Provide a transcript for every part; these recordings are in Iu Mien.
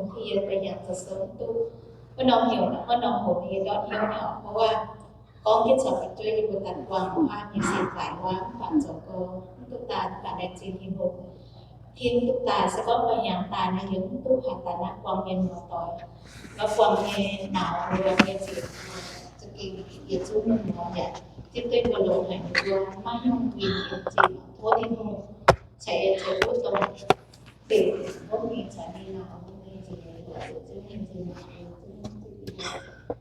hungh, yie mbuo yangh zoux sou mv duqv. Wuov norm heuc, wuov norm hoc yie ndortv hnyouv nyei oc, เพราะว่า gorngv jienv caux fu'jueiv yie mbuo daaih buangh wuov nyei sin faix wuov, mv baac zoux gau mv duqv daaih, mv baac laengz zingh Tin-Hungh. Tin duqv daaih, se gorngv mbuo hnyangx daaih nor, yie mv duqv haaix daaih naaiv buangh mienh muoz-doic, mv baac buangh nyei nauz mbuo nyei ziepc, za'gengh yietc zungv mienh muoz yaac zipv duqv mbuo longx haic, mbuo maiv hnyouv winh yiem zinh tov Tin-Hungh ceix, ceix duqv dongh deix mbuo mingh caux ninh nauz mbuo nyei nziex, yietc zungv mienh nziex,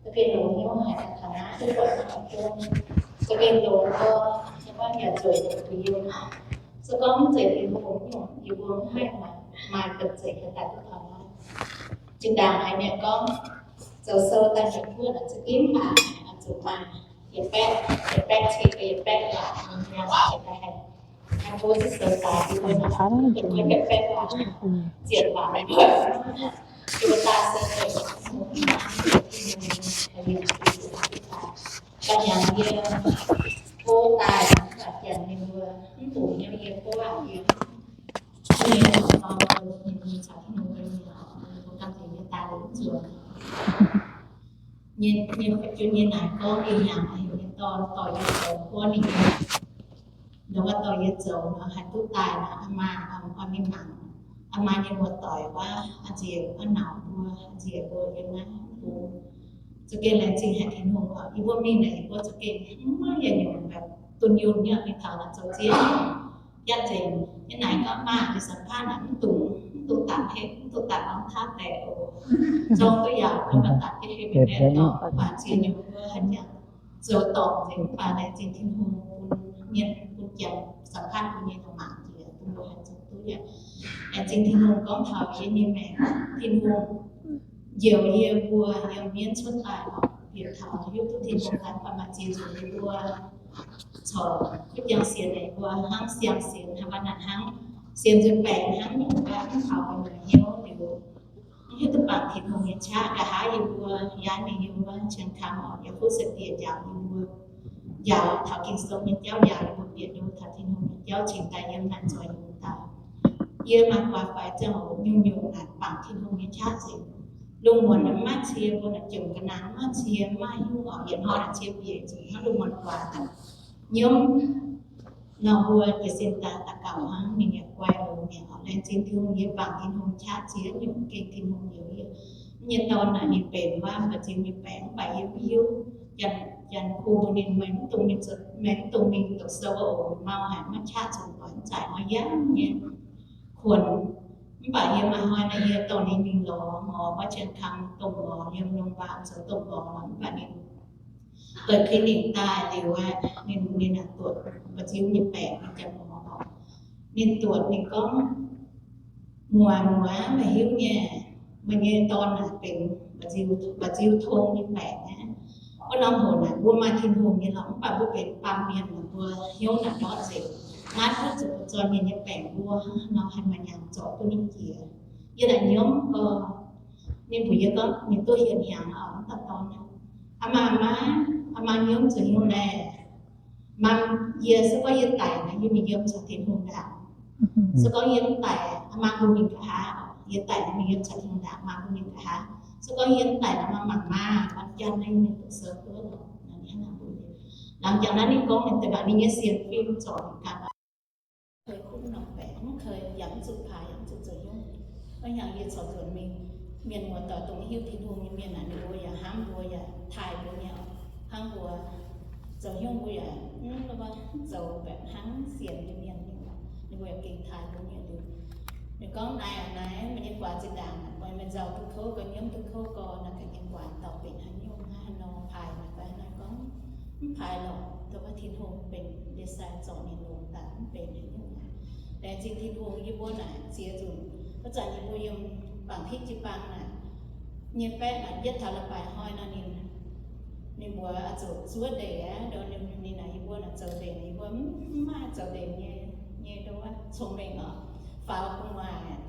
za'gengh longx hnyouv haic, taux naaiv duqv buatc mv baac za'gengh longx, se gorngv yaac zueiz kuh yiem. Se gorngv mv zeiz Tin-Hungh nyungc, yie mbuo mv haih maaih, maaih benx zeic daaih duqv taux naaiv. Zinh ndaangc haiz mienh gorngv zoux sou daaih nyei kuotv za'gengh mv baac zuqc maaih yietc baeqv, yietc baeqv cin, yietc baeqv waac, ninh ziouc daaih haih, haih mbuo zuqc sou daaih, yie mbuo naaiv baeqv waac, ziepc waac, yie mbuo daaih se Baac hnyangx yie tov daaih, mv baac jangx ninh mbuo mv bungx hnyouv yie tov aqv, yie mv nyei, ninh mbuo caux Tin-Hungh nyei, mbuo ganh zingx nyei daaih mv zuqc nyei, nyei, nyei naaic gorngv yie hnyangx heuc ninh dorh, dorh yie zoux wuov ninh, ndongc wuov dorh yie zoux nor haih duqv daaih nor, aa maa, aa, aa mingh mangc, aa maa nyei muoz-doic wuov, aa nziex wuov, nauc mbuo, aa nziex mbuo yiem naaiv mv bung. Za'gengh laengz zingh haic Tin-Hungh oc. Yie mbuo mingh naaic yie mbuo za'gengh mv maaih yietc nyungc แบบ dunh yunh nyei, mingh taux naaic zoux ziex jatv nzengc. Yie naaic gorngv maaih mbuo สัมภาษณ์ naaic mv dungx, mv dungx dapc hei, mv dungx dapc norm taav deix oc. Zorng duqv yaac gorngv dapc jienv hei mingh daaih dorh, mv baac ziex nyungc mbuo haiz jangx zoux dorngc nzengc, mv baac laengz zingh Tin-Hungh bun mienh bun janx สัมภาษณ์ bun nyei la'maah jiex bun mbuo haiz zoux duqv yaac. Laengz zingh Tin-Hungh gorngv taux yie nyei maengc, Tin-Hungh njoux yie mbuo yiem mienv cuotv daaih oc, bieqc taux hiuv duqv Tin-Hungh daaih, mv baac maaih ziex nyungc yie mbuo corc kuv jangx sienx naaic mbuo hnangv siang-sienx hnangv, mv baac naaic hnangv sienx nzuih baengc hnangv nyungc gaax, mv taux ga'naaiv hnyouv liuz, mv hiuv duqv bangc Tin-Hungh nyei qaqv. Nqa'haav yie mbuo yaaiv mingh yiem wuov Cien Kaang oc, yiem Fu Sa Diex njaaux yie mbuo, njaaux taux Ging-Sou nyei jauv, njaaux yie mbuo bieqc nduov taux Tin-Hungh nyei jauv cingx daaih yiem naaic zoux yungz daaih. Yie maaih guaax faix ziangh hoc nyungc-nyungc naaic bangc Tin-Hungh nyei qaqv nzengc. Lungh muonz maiv cie mbuo naaic jomc ga'naaiv, maiv cie, maiv hiuv oc. Yietc hnoi naaic cie bieqc zuqc hnangv lungh muonz guaax daaih nyiemv nor mbuo jiez sin daaih daux gaux hnangv, ninh yaac guai longx mi'aqv oc. Laengz zingh Tin-Hungh, yie bangc Tin-Hungh qaqv ziex nyungc gengh Tin-Hungh njoux yie. Yie nyei dorn naaic ninh benx wuov mba'ziex nyei baengc, mv baac yie mv hiuv. Janx, janx kuh ninh, meih mv dungx mingh, meih mv dungx mingh doqc sou oc, mau haic, maiv qaqv zuqc doic, mv zaaix hnoi yangh nyei kuonx. Mv baac yie maaih hnoi naaic yie dorh ninh mingh lorz ngorx wuov Cien Kaang dongh ngorx, yiem โรงพยาบาล zoux dongh ngorx, mv baac ninh doic clinic daaih liuz aqv, ninh, ninh naaic duqv mba'ziex nyei baengc, ninh jangx ngorx oc. Ninh duqv, ninh gorngv, muoz, muoz, meih hiuv nyei, meih nyei dorn naaic benx mba'ziex, mba'ziex tong nyei baengc aqv. Wuov norm hoc naaic mbuo maaih Tin-Hungh nyei lorqc, mv baac mbuo benx baamh mienh naaic mbuo hnyouv naaic ndortv nzengc. Naaiv duqv zuqc zoih mienh nyei baengc mbuo, nor haih maaih nyaanh zorc duqv ninh jiex. Yie naaic nyiemv gorx, ninh mbuox yie gorngv ninh duqv hieh hnyangx oc, mv dauh dorn. Aa maa, maa, aa maa nyiemv zuqc hnyouv laeh. Maa, yie se gorngv yie daic naaic, yie mingh yiem caux Tin-Hungh ndaangc. Se gorngv yie mv daic, maa mbuo mingh nqa'haav. Yie daic naaic mingh yiem caux Tin-Hungh ndaangc, maa mbuo mingh nqa'haav. Se gorngv yie mv daic naaic, maa mangc maa, wan jaan naaiv yie mingh doqc sou duqv lorqc. Laangz jangx naaiv ninh gorngv ninh deix baac ninh nyei sienx fim zorc ninh ganh. เคยคุ้มนอกแปะ mv เคย yaac mv zuqc paaix, yaac mv zuqc zoux hnyouv. Hnangv yie corc nzuonx mingh, mienh muoz-doic dongh mv hiuv Tin-Hungh nyei mienh naaic, ninh mbuo yaac hnamv mbuo, yaac taaih mbuo nyei. Hnangv mbuo zoux hnyouv mbuo yaac mv zoux mbaeqc hnangv sienx nyei mienh, ninh mbuo yaac gengh taaih mbuo nyei liuz. Ninh gorngv, Naaiv aqv, naaiv meih nyei guaax zinh ndaangc, meih nzauh duqv kouv, ga'nyiemv duqv kouv gorx, naaiv ga'nyiemv guaax dauh benx haaix nyungc, haaix nor paaix naaic, naaiv gorngv, Mv paaix lorqc, dongh wuov Tin-Hungh benx ndie-sai zorc ninh longx daaih mv benx haaix nyungc aqv. Laengz zingh Tin-Hungh, yie mbuo naaic ziex nzunc, wuov zanc yie mbuo yiem bangc hitv jiu-baang naaic, nyei baeqv naaic yietv taux la'baaix hnoi nor, ninh, ninh mbuo oix zuqc zuov ndeic aqv. Ninh naaic yie mbuo naaic zoux ndeic, yie mbuo mv maaih zoux ndeic nyei, nyei dongh wuov cong-mengh oc. Faaux gu'nguaaic,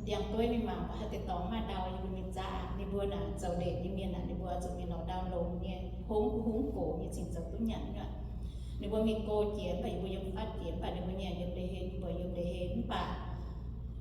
ndiangx-dueiv mingh mangc, haih deix dorngx maaih ndau, yie mbuo mingh zaah. Ninh mbuo naaic zoux ndeic nyei mienh naaic, ninh mbuo zuqc mingh lorz ndau longx nyei, hungv, hungv gox nyei cingx zoux duqv nyanc nyuoqc. Ninh mbuo mingh go jiex, mv baac yie mbuo yiem fatv jiex, mv baac ninh mbuo nyei yiem ndeic-hei, ninh mbuo yiem ndeic-hei. Mv baac,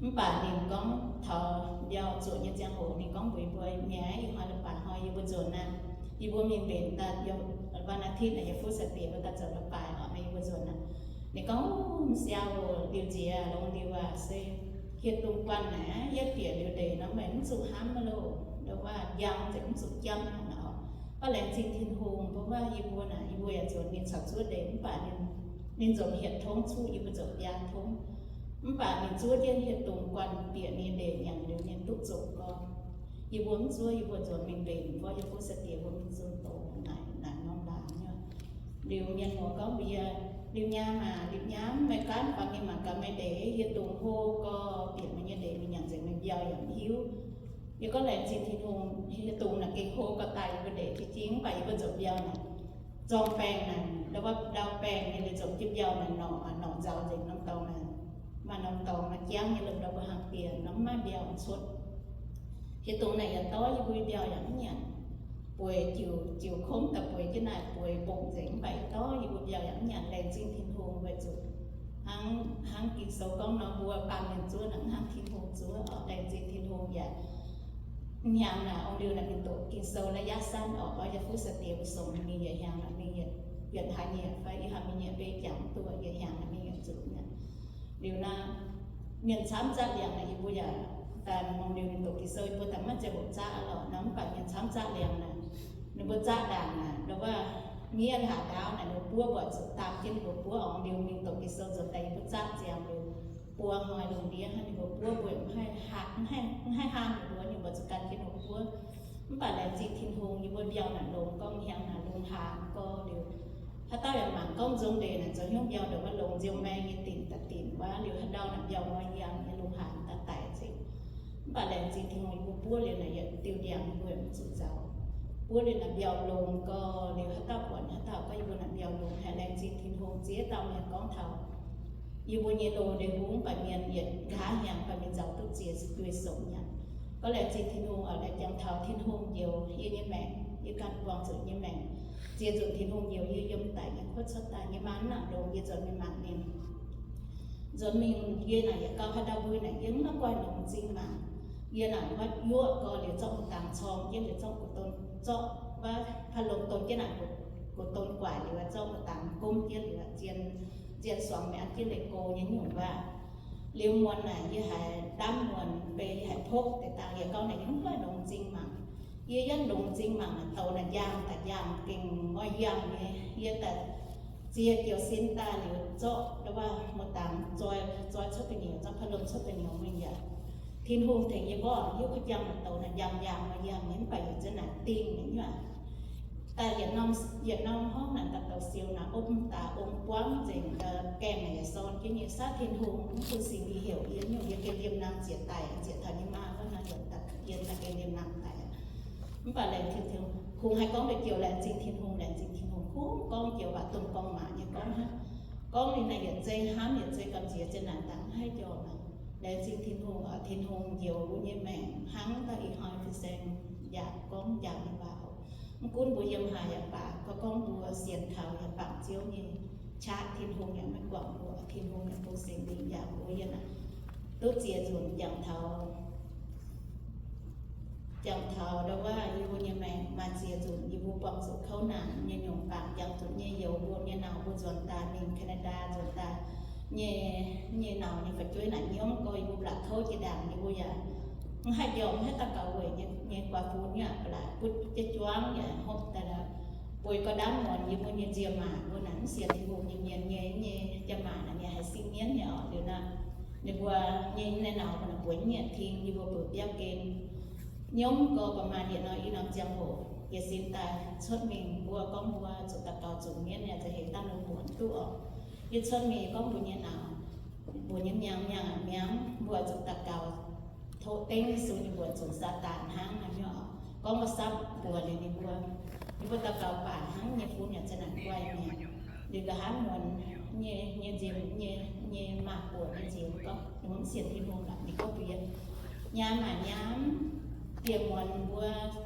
mv baac ninh gorngv taux mbiauh zuoqc nyei ziangh hoc, ninh gorngv mbuox yie mbuo, Nyei, ih hnoi la'baaix hnoi yie mbuo nzuonx aqv. Yie mbuo mingh mbenc daaih, วันอาทิตย์ naaic, yiem พุธ Saturday mbuo daaih zoux la'baaix oc, naaiv yie mbuo nzuonx aqv. Ninh gorngv, M'siau oc, liuz nziex longx liuz aac, se hieh dungz guanh naaic, yietv bieqc liuz ndeic nor, meih mv zuqc hnamv loh, ndo wuov njang nzengc, mv zuqc jamv aqv nor. Mv baav laengz zingh Tin-Hungh, mbuo wuov yie mbuo naaic, yie mbuo yaac nzuonx ninh caux zuov ndeic, mv baac ninh, ninh nzopc hietc tongv cuqv, yie mbuo nzopc biaa tongv. Mv baac ninh zuov jienv hieh dungz guanh bieqc ninh ndeic nyanc liuz ninh duqv zoqc gorn. Yie mbuo mv zuov, yie mbuo nzuonx mingh mbenc, mv baav yie mbuo se diex mbuo mingh zunh doz naaic, naaic norm laangz nyei. Liuz mienh muoz gorngv mbuox yie, Liuz nyaam aac, liuz nyaam, meih gaanv faaux mingh mangc gaax meih ndeic, hieh dungz hlo gorx, bieqc meih nyei ndeic mingh nyanc nzengc, meih mbiauh yaac mv hiuv. Yie gorngv laengz zingh Tin-Hungh, hieh dungz naaic gengh hlo gauh daaih yie mbuo ndeic. Jiex jingv mv baac yie mbuo nzopc mbiauh naaic, zorng baengh naaic, ndau wuov ndau baengh nyei liuz nzopc jienv mbiauh naaic norqc, norqc nzauz nzengc norm dorngx naaic. Maaih norm dorngx maaih jangv nyei lomh ndau mbuo hnaangx diex nor mv maaih mbiauh cuotv. Hieh dungz naaic yaac dorv yie mbuo mbiauh yaac mv nyanc. Bueix jiuc, jiuc kongv daaih bueix jienv naaic bueix mbongc nzengc, mv baac yaac dorv yie mbuo mbiauh yaac mv nyanc. Laengz zingh Tin-Hungh weic zuqc hnangv, hnangv Ging-Sou gorngv nor, mbuo baamh mienh zuov naaic mv hnangv Tin-Hungh zuov oc. Laengz zingh Tin-Hungh yaac hnyangx naaic, ong-liuh naaic mingh doqc Ging-Sou naaiv yaatv sanv oc, gorngv yiem Fu Sa Diex mbuo songx mingh, yietc hnyangx naaic mingh yietc, yietc hlaax nyieqc fai i hlaax mingh nyieqc beiv jangx duqv, yietc hnyangx naaic mingh yietc zuqc nyei. Liuz naaic, mienh camv zatv liangx naaic, yie mbuo yaac daaih mingh ong-liuh mingh doqc Ging-Sou, yie mbuo daaih maiv zeiz hoqc zatv lorqc nor, mv baac mienh camv zatv liangx naaic, ninh mbuo zatv ndaangc naaic, ndo wuov Miev hlaax ndaauv naaic ninh mbuo buov mbuoqc zuqc daan jienv ninh mbuo buov orngx liuz mingh doqc Ging-Sou nzuonx daaih yie mbuo zaangv ziangx liuz buo hnoi lungh ndiev hnangv ninh mbuo buov mbuo mv haih, mv haih, mv haih haangh ninh mbuo, ninh mbuo zuqc gan jienv ninh mbuo buov. Mv baac laengz zingh Tin-Hungh yie mbuo mbiauh naaic longx gorngv hnyangx naaic lungh haaz gorx liuz, haaix dauh yaac mangc gorngv nzung ndeic naaic zoux hnyouv mbiauh ndongc wuov longx nziouv maengh nyei dinc daaih dinc wuov liuz haaix ndau naaic mbiauh nqoi yangh nyei lungh haaz daaih daic nzengc. Mv baac laengz zingh Tin-Hungh yie mbuo buov liuz naaic yietc diuh ndiangx yie mbuo yaac mv zuqc nzauh. Buov liuz naaic mbiauh longx gorx liuz haaix dauh buatc haaix dauh gorngv yie mbuo naaic mbiauh longx haic. Laengz zingh Tin-Hungh ziex dauh mienh gorngv taux yie mbuo nyei loz-ndeic-hungh, mv baac mienh yietc nqa'haav hnyangx, mv baac mienh nzaaux duqv ziex duih sou nyanc. Gorngv laengz zingh Tin-Hungh oc, laengz jangx taux Tin-Hungh njoux yie nyei maengc, yie ganh buangh zuqc nyei maengc. Ziex nzunc Tin-Hungh njoux yie yiem daic nyei kuotv cuotv daaih nyei maa mv nangc longx, yie nzuonx mingh mangc ninh. Nzuonx mingh yie naaic yietc gauh haaix ndau mbuo naaic yie mv nor guaih longx m'zing mangc. Yie naaic wuov yuoqv gorx liuz zorqv mv dangx corng jienv liuz zorqv gu'don, zorqv wuov พัดลม don jienv naaic gu'don guaaic liuz zorqv mv dangx gomv jienv liuz zien, zien suangx mingh an jienv leih go nyei nyungc waac. Liuz muonz naaic yie haiz ndaamv muonz beiv yie haiz pokv deix dangh yietc gauh naaic yie mv guaih longx m'zing mangc. Yie yietv longx m'zing mangc naaic douz naaic njaang daaih njaang gengh nqoi yangh nyei. Yie daaih ziex joux sin daaih liuz zorqv wuov muoz dangx zoi, zoi cuotv gu'nyuoz, zorqv พัดลม cuotv gu'nyuoz mingh yaac Tin-Hungh tengx yie mborqv hiuv kuv jangx naaic douz naaic njaang njaang nqoi yangh nyei mv baac yietc zungv naaic dingh nyei nyuoqc. Daaih yietc norm, yietc norm horngv naaic daaih douz siou naaic opv daaih ong buangv nzengc, gaengh naaic yietc sorn jienv nyei, saatv Tin-Hungh mv bun singx lingh heuc yie nyungc, yie gengh liemh nang ziec daic, ziec taux nyei maa wuov nor, yie daaih gengh liemh nang daic. Mv baac laengz zingh Tin-Hungh, kungx haih gorngv deix joux laengz zingh Tin-Hungh, laengz zingh Tin-Hungh, kungx gorngv joux waac domh gorngv maac nyei gorngv hnangv. Gorngv ninh naaic yietc zei hnamv yietc zei gamh nziex, zinh naaic dangh mv haih jorm aqv. Laengz zingh Tin-Hungh oc, Tin-Hungh njoux mbuo nyei maengc hnangv dauh ih hnoi fin-saeng yaac gorngv njaaux nyei waac oc. Mv gunv mbuo yiem haaix yaac baac, gorngv gorngv mbuo sienx kaux yaac bangc Ziouv nyei qaqv, Tin-Hungh yaac maiv guangc mbuo, Tin-Hungh yaac bun singx lingh njaaux mbuo yiem naaic. Duqv ziex nzunc jangx taux, jangx taux ndau wuov yie mbuo nyei maengc maaih ziex nzunc yie mbuo buangh zuqc kouv naanc nyei nyungc, bangc jangx zuqc nyei youz mbuo nyei nauz mbuo nzuonx daaih mingh Canada nzuonx daaih nyei, nyei nauz nyei fu'jueiv naaic nyiemv gorx yie mbuo blatc kouv jiex ndaangc yie mbuo yaac mv haih njormh, mv haih daux gaux weic nyei guaax fun yaac blatc butv jienv juangv yaac hopv daaih bueix gauh ndaamv muonz yie mbuo nyei nzie maac mbuo naaic mv sienx Tin-Hungh nyei mienh nyei, nyei jaa-maac naaic ninh haiz sing mienv nyei oc. Liuz naaic ninh mbuo nyei nauz mbuo naaic bueix nyietc ting yie mbuo beuc biauv gen nyiemv gorx baac maaih yietc norm, i norm ziangh hoc jiez sin daaih cuotv mingh mbuo gorngv mbuo zuqc daux gaux zuqc mienv nyei, za'gengh dangh lungh muonz duqv oc. Yie cuotv mingh gorngv mbuo nyei nauz, mbuo nyei miangh, miangh aqv miangh, mbuo zuqc daux gaux tov dengv Yesu nyei mbuox zunc Saadaan hnangv naaiv nyei oc. Gorngv wuov sapv mbuox liuz ninh mbuo, ninh mbuo daux gaux baac hnangv nyei fun yaac za'naaic guai mi'aqv. Liuz nqa'haav muonz nyei, nyei nziex, nyei, nyei maah buoc nyei nziex gorngv ninh mbuo mv sienx Tin-Hungh lorqc, ninh gorngv mbuox yie, nyaam aac nyaam, dieh muonz mbuo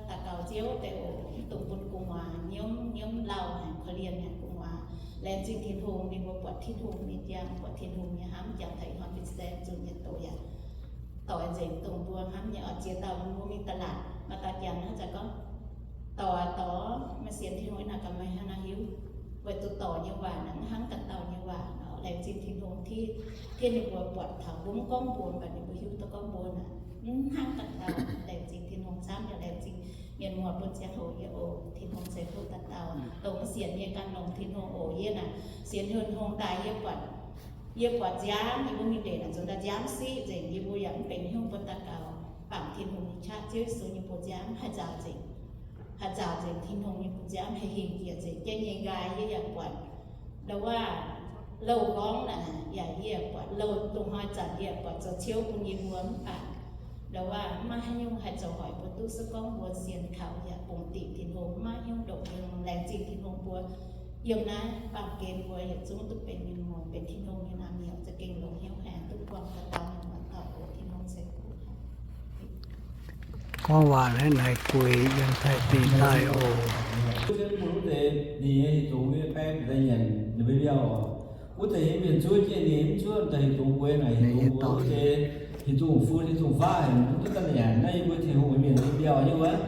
daux gaux Ziouv deix oc, mv dungx bun gu'nguaaz nyiemv, nyiemv lauh haic, korv-lienh haic gu'nguaaz. Laengz zingh Tin-Hungh, ninh mbuo buatc Tin-Hungh nyei njang, buatc Tin-Hungh nyei hnamv, jangx taux ih hnoi fin-saeng zunh yietc doz yaac doix nzengc, dongh mbuo hnamv nyei oc. Ziex dauh mbuo mingh ตลาด maaih dauh janx hnangv zanc gorngv, dorc, dorc, meih sienx Tin-Hungh naaic gaax meih hnangv naaiv hiuv, weic zuqc dorc nyei waac naaic mv hnangv ganh dauh nyei waac. Laengz zingh Tin-Hungh, tov ninh mbuo buatc taux mbuo mv gorngv mbuo, mv baac ninh mbuo hiuv duqv gorngv mbuo naaic mv hnangv ganh dauh. Laengz zingh Tin-Hungh camv yaac laengz zingh mienh muoz bun ziangh hoc yie oc. Tin-Hungh ceix fuqv dauh dauh dongh mv sienx nyei ganh longc Tin-Hungh oc. Yie naaic sienx Tin-Hungh daaih yie buatc, yie buatc nziaamv, yie mbuo mingh ndeic naaic nzuonx daaih nziaamv siqv nzengc, yie mbuo yaac mv benx hnyouv bun daux gaux bangc Tin-Hungh nyei qaqv. Ziouv Yesu nyei bun nziaamv haih nzaaux nzengc, haih nzaaux nzengc Tin-Hungh nyei bun nziaamv, haih hingh jiex nzengc. Jai nyei nqaai yie yaac buatc ndau wuov louh nqorngv naaic, yaac yie yaac buatc louh, dongh hnoi zanc yie yaac buatc zoux ciouv bun yie mbuo mv baac ndau wuov mv maaih haaix nyungc haih zoux hoic mbuo duqv. Se gorngv mbuo sienx kaux yaac bungx dingc Tin-Hungh, mv maaih haaix nyungc ndongc yiem. Laengz zingh Tin-Hungh mbuo yiem naaiv baamh gen mbuo yietc zungv duqv benx mienh muoz, benx Tin-Hungh nyei naamh nyouz, za'gengh longc hnyouv haic duqv buangh dauh dauh mienh muoz dauh oc. Tin-Hungh ceix fuqv. Gorngv waac naaiv naaic gueix yiem Taiv deic-bung daaih oc. Wuov deix ninh nyei hieh dungz nyei baeng daaih nyanc ninh mbuo mbiauh oc. Wuov deix nyei mienh zuov jienv ninh mv zuov daaih hieh dungz gueix naaic, hieh dungz gueix wuov deix, hieh dungz fun hieh dungz faav haic, mv duqv daaih nyanc. Naaiv yie mbuo Tin-Hungh nyei mienh nyei mbiauh nyei wuov.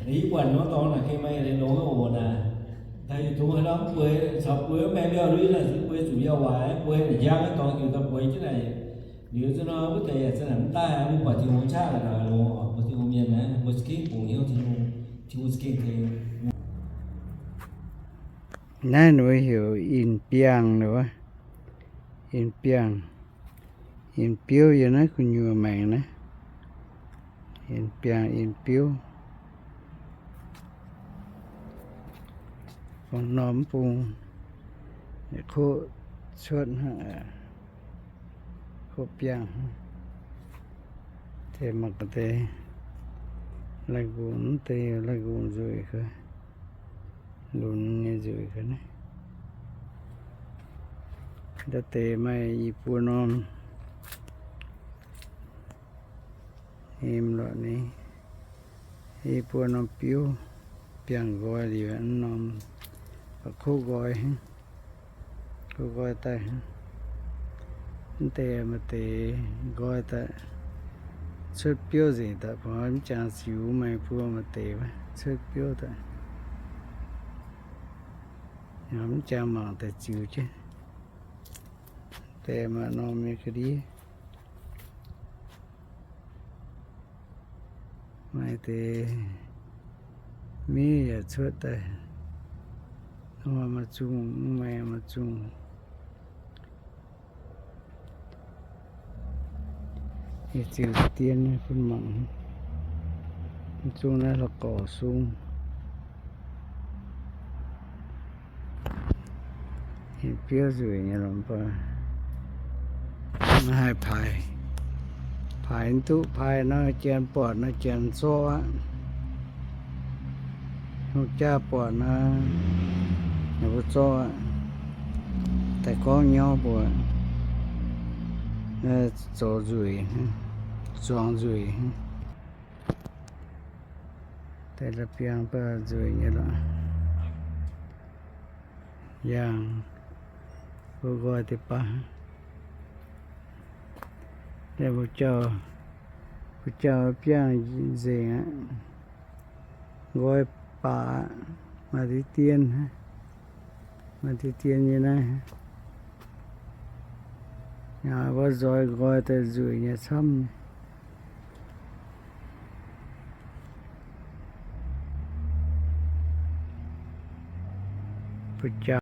Yie buatc norm dorngx naaic gengh maaih leiz longx oc naaic. Daaih hieh dungz haaix nor mv bueix, caux bueix mv maengx mbiauh lui naaic, bueix zuqc mbiauh waaic, bueix naaic njang norm dorngx jiuc daaih bueix jienv naaic. Liuz zunv nor wuov deix yaac za'naaic mv daaih, mbuo buatc Tin-Hungh qaqv la'nor longx oc, mbuo Tin-Hungh mienh naaiv mbuo za'gengh bungx hnyouv Tin-Hungh, Tin-Hungh za'gengh tengx. Naaiv ninh mbuo heuc in-biangh, in-biangh, in-biouv yiem naaiv gu'nyuoz maengx naaiv. In-biangh, in-biouv, norm bung, koqv cuotv, koqv biangh. Deix mangc gaax deix, lai-nqox, deix lai-nqox nzueic, lunx nyei nzueic ga'naaiv. Nda'deix maaih i buo norm, em lorqc ni, i buo norm biouv, biangh nqoi liuz norm, koqv nqoi, koqv nqoi daaih. Mv deix maaih deix nqoi daaih cuotv biouv nzengc daaih, mv jangx ziux, maaih buo maaih deix cuotv biouv daaih, mv jangx mangc daaih ziux jienv. Deix maaih norm nyei ga'ndiev. Maaih deix miev yaac cuotv daaih, maaih zungh, maaih zungh. Ziux dien bun mangc, zungv naaiv la'gorx sung. Biouv nzueic nyei lorqc, mv baac naaiv haih paaix, paaix mv duqv, paaix nor janx buatc nor janx zorqv aqv. Hungh jaa buatc nor, ninh mbuo zorqv aqv. Daaih gorngv nyauv mbuo, zoux nzueic, zuangx nzueic. Deix la'biangh baac nzueic nyei lorqc. Yangh, mbuo nqoi deix baav. Mbuo jauv, mbuo jauv biangh nzengc aqv. Nqoi baac aqv, maaih deix dien, maaih deix dien nyei naaiv. Mbuo nzoih nqoi daaih nzueic nyei camv nyei. Mbuo jauv